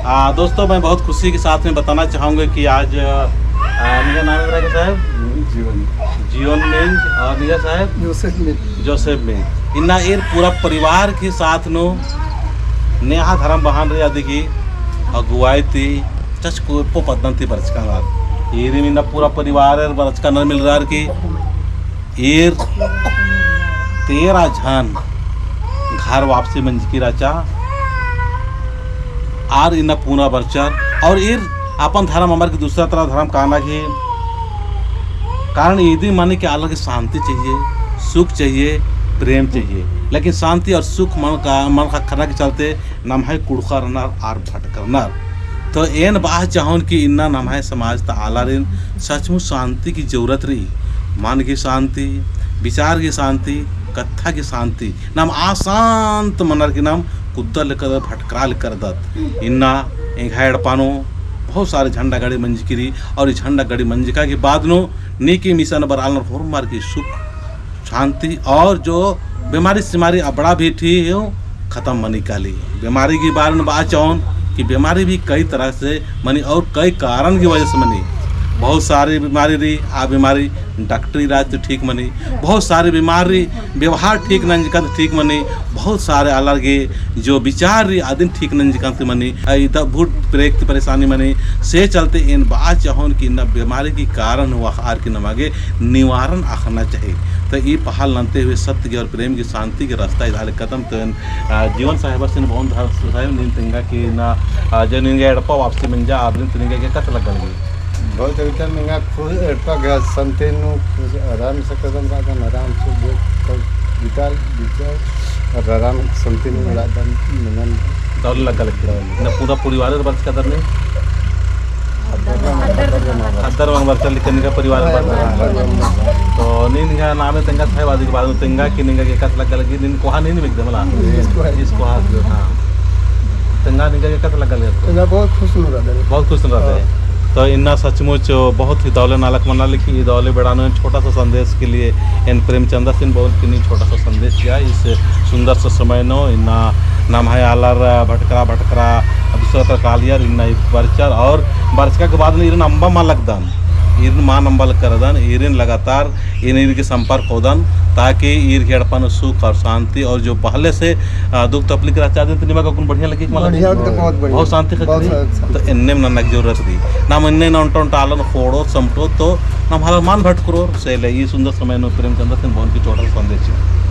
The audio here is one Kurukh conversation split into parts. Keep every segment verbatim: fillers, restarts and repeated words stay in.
आ, दोस्तों, मैं बहुत खुशी के साथ में बताना चाहूँगा कि आज, आ, निंग्है नाम एरा का साहेब? जीवन। जीवन मिंज और निंग्है साहेब? जोसेफ मिंज। जोसेफ मिंज। इन्ना ईर पूरा परिवार के साथ नू नेहा धरम बहान रई अदी गही अगुवाई ती चचको एड़पा पद्दन ती बरचका रअनर। ईर इन्ना पूरा परिवार बरचका रअनर मिलरअर की ईर तेरह झन घर वापसी मंजकी रहचा, आर इन्ना पूना बरचर, और ईर अपन धरम अम्बर की दूसरा तरह धरम काना की कारण इदी मनी कि आलर गे शांति चाहिए, सुख चाहिए, प्रेम चाहिए। लेकिन शांति और सुख मल का, मल ख़क्खरना के चलते नम्है कुँड़ुख़रनर आर भटकरनर। तो एन बआ चाहोन कि इन्ना नम्है समाज ता आलारिन सचमुच शांति की जरूरत रई। मन की शांति, विचार की शांति, कत्था की शांति। नाम अशांत मनर की नाम कुद्दा लेकर भटकरा लेकर दत। इन्ना एंग्है एड़पा नू बहुत सारे झंडा गड़ी मंजकी रई और ई झंडा गड़ी मंजका के बाद नू नीकी मिशन बर आलर होरमर की सुख शांति और जो बीमारी सिमारी अबड़ा भी ठीक हो, खतम मनी काली। बीमारी की बारे में बआ चाहोन कि बीमारी भी कई तरह से मनी और कई कारण की वजह से मनी। बहुत सारी बीमारी रई, आ बीमारी डॉक्टरी इलाज ती ठीक मनी। बहुत सारी बीमारी व्यवहार ठीक नंजकन ती ठीक मनी। बहुत सारे आलर गे जो विचार रई अदिन ठीक नंजकन ती मनी। आ इदा भूत प्रेत परेशानी मनी। से चलते एन बआ चाहोन कि इन्ना बीमारी की कारण हुआ आर की नमा गे निवारण अख़ना चाहिए। तो ई पहल नन्ते हुए सत्य की और प्रेम की शांति की रास्ता इदा ले कदम तो एन, आ, जीवन साहेबासिन बहुत धर साहेब नीन तिंगा कि ना, आ, जो निंग्है एड़पा वापसी मंजा आदमी तिंगा के कत लग्गा लगी? बहुत अच्छा निंगा खुश एड़पा गया संते नू खुश आराम से कदम रादन आराम से जो कल विचार विचार और आराम संते नू रादन मनन। दौले लग्गा लगी ना पूरा परिवार बरचका दर ने? ख़द्दर मंग बरचर लेकिन निंग्है परिवार बरचर। तो नीन निंग्है नामे तेंगा साहेब अदी के बाद में तेंगा कि निंगा गे कत लग्गा लगी, नीन कोहा नीन मिगदे मला। इसको है। इसको हाथ दो, हाँ। तेंगा निंगा गे कत लग्गा लगी? तेंगा बहुत खुश नू रअदन। बहुत खुश नू रअदन। हाँ। तो इन्ना सचमुच बहुत ही दौले नलख मना लगी, ई दौले बेड़ा नू छोटा सा संदेश के लिए एन प्रेमचंदासिन बहुत किन्नी छोटा सा संदेश दिया। इस सुंदर सा समय नू इन्ना नम्है आलर भटकरा भटकरा दूसरा तरह कालियर इन्ना बरचर और बरचका के बाद में ईरिन अम्बा मा लगदन, ईरिन मा नम्बा लगदन, ईरिन लगातार ईरिन ईर गे संपर्क होदन, ताकि ईर गे एड़पा नू सुख और शांति और जो पहले से, आ, दुख तकलीफ रहचा दिन तो निमा का कुन बढ़िया लगी, मतलब बढ़िया, तो बहुत बढ़िया। बहुत शांति बहुत खतरी। शांति। तो एन्ने में नन्ना की जरूरत रई। नाम एन्ने नन्ना ओन्टा ओन्टा आलन खोड़ो समटो तो नाम हला मान भटकरो से ले ई सुंदर समय नू प्रेमचंदासिन बहुत की छोटा संदेश।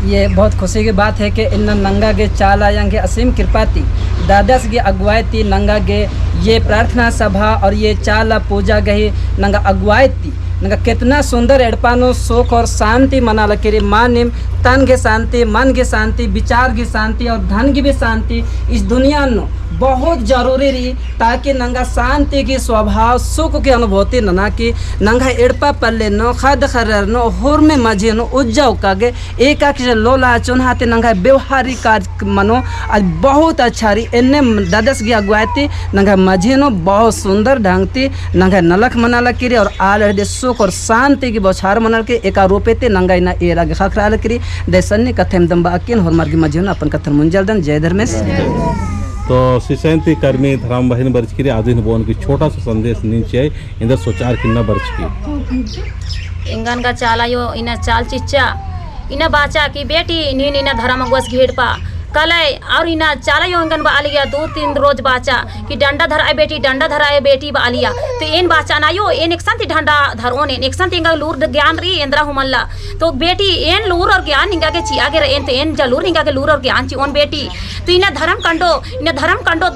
ये बहुत खुशी की बात है कि इन्ना नंगा गे चाला आयंग गे असीम कृपा ती, दादस गे अगुवाई ती नंगा गे ये प्रार्थना सभा और ये चाला पूजा गही नंगा अगुवाई ती नंगा केतना सुंदर एड़पा नू सुख और शांति मना लगी रई। मानिम तन गे शांति, मन गे शांति, विचार गे शांति और धन गे भी शांति इस दुनिया नू बहुत जरूरी रई, ताकि नंगा शांति की स्वभाव सुख की अनुभूति नना की नंगा एड़पा पल्ले नू, ख़द्द ख़र्रर नू, होरमे मझी नू उज्जा उक्का गे एका की लोला चोन्हा ती नंगा व्यवहारिक कार्य मनो आज बहुत अच्छा रई। एन्ने दादस गे अगुवाई ती नंगा मझी नू बहुत सुंदर ढंग ती नंगा नलख मना लगी रई और आलर दे सुख और शांति की बौछार मना लगी रई। एका रूपे ती नंगा इन्ना एरा गे ख़क्खरा लगी रई। दइसन नी कत्थन दम्बा अकिन होरमर गे मझी नू अपन कत्थन मुंजालदन। जय धर्मेस। तो सिसैन ती कर्मी धरम बहिन बरचकी रई, अदिन बओन की छोटा सा संदेश नीन चिअय, एन्देर सोचार की इन्ना बरचकी। एंगन गा चाला आयो इन्ना चाल चिच्चा, इन्ना बाचा कि बेटी नीन इन्ना धरम अगुवस गे एड़पा कलय और इन्ना चाला आयो एंगन बआ लगिया दो तीन रोज बाचा कि डंडा धरय बेटी, डंडा धरय बेटी बआ लगिया। तो एन बाचा ना आयो, एन एकसन ती डंडा धरओन, एन एकसन ती एंगा लूर ज्ञान रई एन्देरा हूँ मल्ला। तो बेटी एन लूर और ज्ञान निंगा गे चिआ गे रई, एन तो एन जलूर निंगा गे लूर और ज्ञान चिओन बेटी। तो इन्ना धरम कंडो, इन्ना धरम कंडो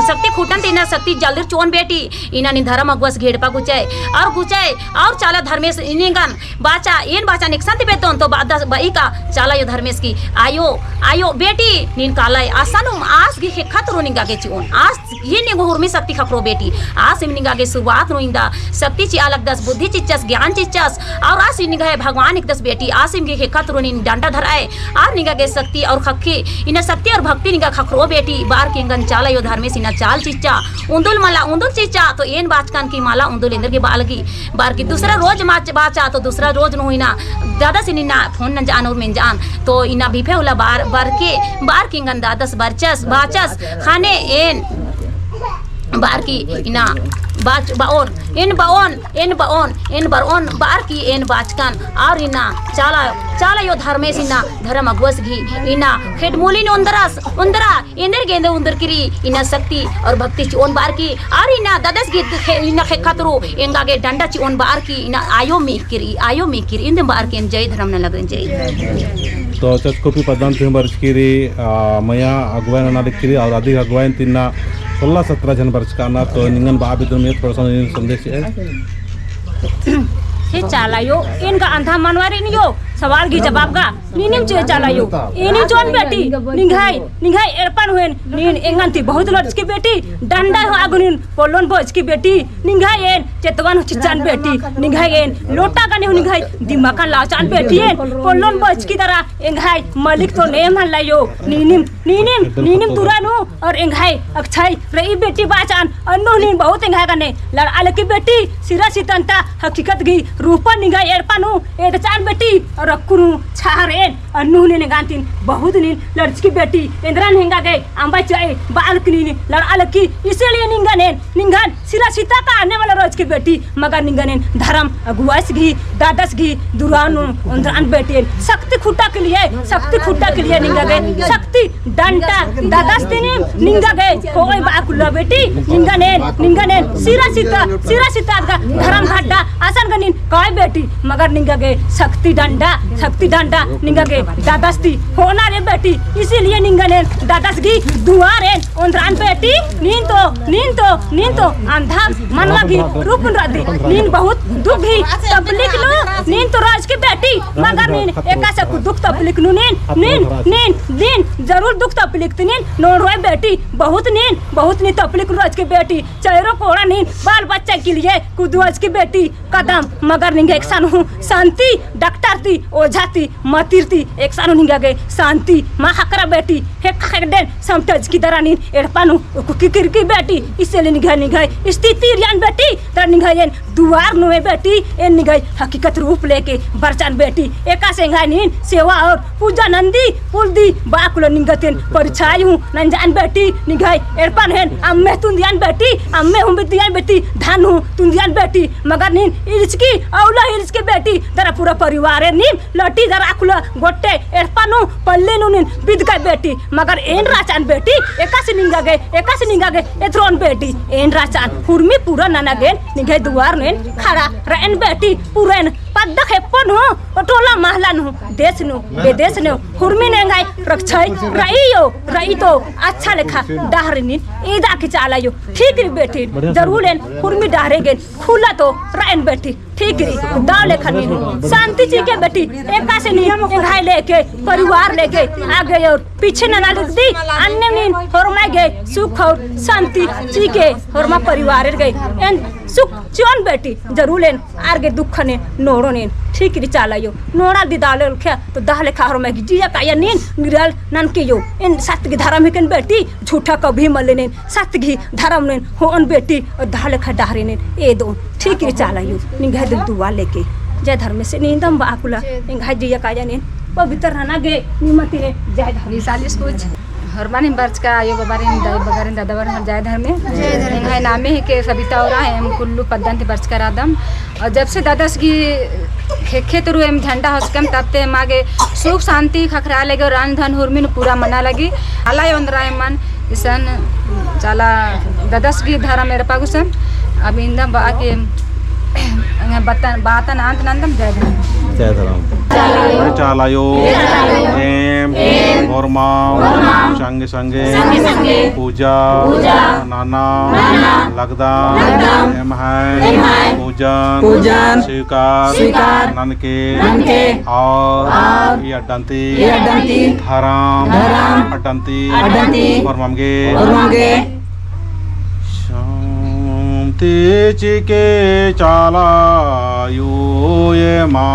शक्ति खूटन ती इन्ना शक्ति जलूर चिओन बेटी। इन्ना नीन धरम अगुवस गे एड़पा गुचय और गुचय और चाला धर्मेस इन्ना एंगन बाचा, एन बाचा एकसन ती बेद्दोन तो बअदस बई का चाला आयो धर्मेस की आयो, आयो बेटी नीन कालय असानुम आस गे ख़ेक्खा तुरु निंगा गे चिओन। आस ही निंगा हुरमी शक्ति ख़क्खरो बेटी। आसिम निंगा गे शुरुआत नू इन्दा शक्ति चिआ लगदस, बुद्धि चिच्चस, ज्ञान चिच्चस और आसिम निंगा गे भगवान हिकदस बेटी। आसिम गे ख़ेक्खा तुरु नीन डंडा धरय और निंगा गे शक्ति और ख़क्खी, इन्ना शक्ति और भक्ति निंगा ख़क्खरो बेटी। बअर की एंगन चाला आयो धर्मेस इन्ना चाल चिच्चा, उन्दुल मला उन्दुल चिच्चा, तो एन बाचकन की मला उन्दुल एन्देर गे बआ लगी। बअर की दूसरा रोज माच बाचा, तो दूसरा रोज नू इन्ना दादासिन इन्ना फोन नंजआन और मेंजआन, तो इन्ना बिफे उल्ला बअर, बअर की बअर की एंगन दादस बरचस, बाचस, ख़ने एन बअर की इन्ना बाच-, बओन, एन बओन, एन बओन, एन बरओन, बअर की एन बाचकन, और इन्ना चाला, चाला अयो धर्मेस इन्ना धर्म अगुवस गही, इन्ना खेड्ड मूलिन ओन्दरस, ओन्दरा, एन्देर गे एन्देर ओन्दरकी रई, इन्ना शक्ति और भक्ति चिओन बअर की, और इन्ना दादस गही खे-, इन्ना ख़ेक्खा तुरु, एंगा गे डंडा चिओन बअर की, इन्ना आयो मेख़की रई, आयो मेख़की रई, एन्देम बअर की एन जय धर्म नना लगदन, जय। तो चचकोपी पद्दन ती हूँ बरचकी रई, आ, मया अगुवाई नना लगकी रई, और अदी अगुवाई ती इन्ना सोलह सत्रह झन बरचका रअनर, तो निंगन बआ बेद्दन मया थोड़ा सा संदेश चिआ। हे चाला अयो, एन गा अंधा मनवा रई नी अयो, सवाल गही जवाब गा, नीनिम चिओ चाला अयो, एन चिओन बेटी, निंग्है, निंग्है एड़पा नू हूँ एन, नीन एंगन ती बहुत लड़चकी बेटी, डंडा हूँ आगुन हूँ एन पोल्लोन बचकी बेटी, निंग्है एन चेतवन हूँ चिच्चन बेटी, निंग्है एन लोटा गने हूँ निंग्है दिमागन लाचन बेटी एन, पोल्लोन बचकी दरा एंग्है मलिक तो ने मल्ला अयो, नीनिम, नीनिम, नीनिम तुरा नू और एंग्है अक्षय रई बेटी बाचन, अन्नु नीन बहुत एंग्है गने लड़आ लगी बेटी, सिरा सिता ता हकीकत गही रूपन निंग्है एड़पा नू एदचन बेटी, और अक्कुन हूँ छाहर एन, अन्नु नीन एंगन ती बहुत नीन लड़चकी बेटी, एन्दरन एंगा गे अम्बा चिआ बअर की नीन लड़आ लगी, इसीलिए निंगन एन, निंगन सिरा सिता का आने वाला रोज की बेटी, मगर निंगन एन धर्म अगुवास गही, दादस गही दुरा नू ओन्दरन बेटी एन, शक्ति खुट्टा के लिए, शक्ति खुट्टा के लिए निंगा गे शक्ति डंडा दादस ती नीन निंगा गे कोई बआ कुल्ला बेटी, निंगन एन, निंगन एन सिरा सिता, सिरा सिता गा धर्म घड्डा असन गा नीन कोई बेटी, मगर निंगा गे शक्ति डंडा, शक्ति डंडा निंगा गे दादस ती होना रे बेटी, इसीलिए निंगन एन दादस गही दुआर एन ओन्दरन बेटी, नीन तो, नीन तो, नीन तो अंधा मनवा गही रूप नू रअदी, नीन बहुत दुख गही तकलीफ नू नीन तो रहचकी बेटी, मगर नीन एकासे अक्कु दुख तकलीफ नू नीन, नीन, नीन, नीन जरूर दुख तकलीफ ती नीन नोड़रओय बेटी, बहुत नीन, बहुत नीन तकलीफ नू रहचकी बेटी, चेरो कोड़ा नीन बाल बच्चा के लिए कुद्दओचकी बेटी, कदम, मगर निंग्है एकसन हूँ शांति, डॉक्टर ती, ओझा ती, मतिर ती, एकसन हूँ निंगा गे शांति मा ख़क्खरा बेटी, हेक ख़ेक्खा गे एन समटचकी दरा नीन एड़पा नू उक्की किरकी बेटी, इसीलिए निंग्है, निंग्है स्थिति रई एन बेटी, दरा निंग्है एन दुआर नू बेटी, एन निंग्है हकीकत रूप लेके बरचन बेटी, एकासे एंग्है नीन सेवा और पूजा नंदी पुलदी बआ कुल्ला निंगा ती एन परिछाई हूँ नंजन बेटी, निंग्है एड़पन हूँ एन अम्मे तुन्दियन बेटी, अम्मे हूँ बिद्दियन बेटी, धन हूँ तुन्दियन बेटी, मगर नीन इरिचकी, अउला इरिचकी बेटी, दरा पूरा परिवार एन नीन लटी दरा कुल्ला गोट्टे एड़पा नू पल्ले नू नीन बिदकय बेटी, मगर एन रहचन बेटी, एकासे निंगा गे, एकासे निंगा गे एथरओन बेटी, एन रहचन हुरमी पूरा नना गे एन निंग्है दुआर नू एन खड़ा रअन बेटी, पूरा एन पद्दा खेप्पन हूँ, टोला महला नू, देश नू, विदेश नू, हुरमी नू एंग्है रक्षाई रई अयो, रई तो अच्छा लेखा डहरे नीन एदा की चाला अयो, ठीक रई बेटी, जरूर एन हुरमी डहरे गे एन खुला तो रअन बेटी, ठीक रई, दव लेखा नीन शांति चिके बेटी, एकासे नीन एंग्है लेके, परिवार लेके, आगे और पीछे नना लगदी, अन्नेम नीन होरमय गे सुख और शांति चिके, होरमा परिवार गे एन सुख चिओन बेटी, जरूर एन आर गे दुखन एन नोड़ओन एन, ठीक रई चाला अयो, नोड़आ दी दव लेखा, तो दव लेखा होरमय गे जिया काया नीन, निराल ननके अयो, एन सत गही धरम हिकेन बेटी, झूठा कभी मल्लेन एन, सत गही धरम नू एन होओन बेटी, और दव लेखा डहरे नू एन एदओन, ठीक रई चाला अयो, निंग्है दिल दुआ लेके, जय धर्मेस नीन दम बआ कुल्ला, एंग्है जिया काया नीन, पवित्र नना गे, निमा ती नीन, जय धर्मेस। चालीस कुछ होरमारिन बरचका अयो बाबारिन, दाई बगारिन, दादा बगारिन, जय धर्मे। जय धर्मे। एंग्है नामे हिके सबिता उराँव, एम कुल्लू पद्दन ती बरचका रअदम। और जब से दादस गही ख़ेक्खे तुरु एम झंडा होचकम, तब ती एमा गे सुख शांति ख़क्खरा लगे, और अन्न धन हुरमिन पूरा मना लगे। आला ओन्दरा एमन इसन चाला दादस गही धरम एड़पा गुसन। अब इन्दम बआ के बतन, बातन अंत नन्दम। जय धर्म। जय धर्म। जय चाला अयो। जय चाला अयो। एम, एम, होरमा, होरमा, संगे संगे, संगे संगे, पूजा, पूजा, नना, नना, लगदम, लगदम, एम्है, एम्है, पूजन, पूजन, स्वीकार, स्वीकार, ननके, ननके, और, और, ई अड्डन ती, ई अड्डन ती, धरम, धरम, अड्डन ती, अड्डन ती, होरमम गे, होरमम गे, शांति चिके चाला अयो एमा।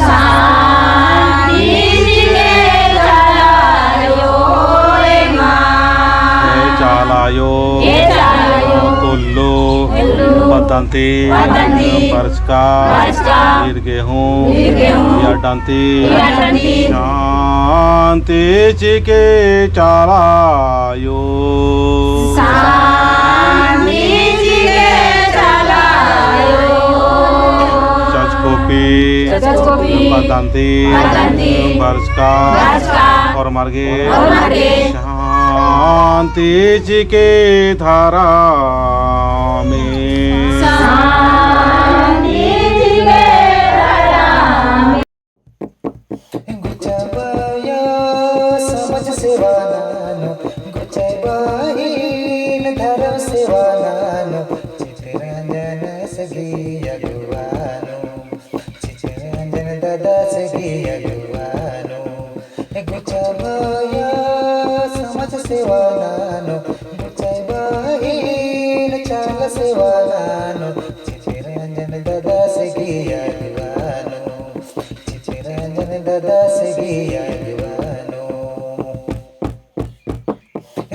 शांति चिके चाला अयो एमा। हे चाला अयो। हे चाला अयो। उल्लू, उल्लू, बदांती, बदांती, बरचका, बरचका, ईर गे हूँ, ईर गे हूँ, या डांती, या डांती, शांति चिके चाला आयो। शांति चिके चाला आयो। चचकोपी, चचकोपी, बदांती, बदांती, बरचका, बरचका, होरमर गे, होरमर गे, शांति चिके धरमे। शांति चिके धरमे। गुचा बाया समाज सेवा नानो, गुचा बाहिन धरम सेवा नानो, चितरंजन सगी अगुवानो, चितरंजन दादा सगी अगुवानो। गुचा बाया समाज सेवा नानो, गुचा बाहिन चाला सेवा नानो, चितरंजन दादा सगी अगुवानो। चितरंजन दादा सगी अगुवानो।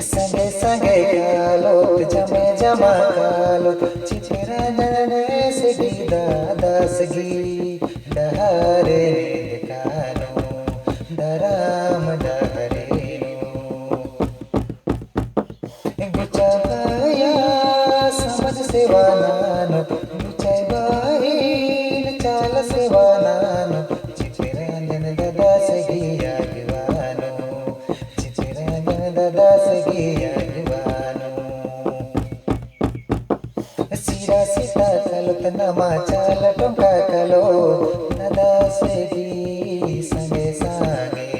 संगे संगे कालोत जमे जमा कालोत चितरंजन सगी दादा सगी डहरे निंदकानो धरम डहरे नू। गुचा बाया समाज सेवा नानो, गुचा बाहिन चाला सेवा नानो, चितरंजन दादा सगी अगुवानो, चितरंजन दादा सगी अगुवानो। सिरा सीता कालोत नमा चाला टोंका कालो, दादा सगी संगे संगे।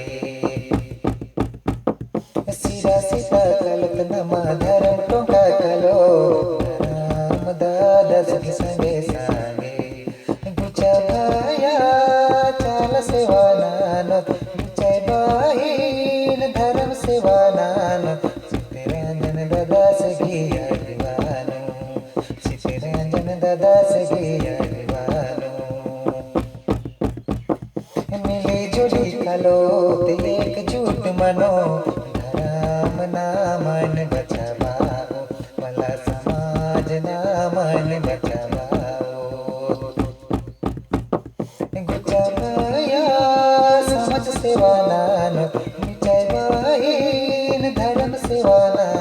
सिरा सीता कालोत नमा धरम टोंका कालो, राम दादा सगी संगे संगे। गुचा बाया चाला सेवा नानो, गुचा बाहिन धरम सेवा नानो, चितरंजन दादा सगी अगुवानो, चितरंजन दादा सगी अगुवानो। मिली जुली कालोत एकजुट मनो, धरम नामन बचाबाओ, मला समाज नामन बचाबाओ। गुचा बाया समाज सेवा नानो, गुचा बाहिन धरम सेवा नानो,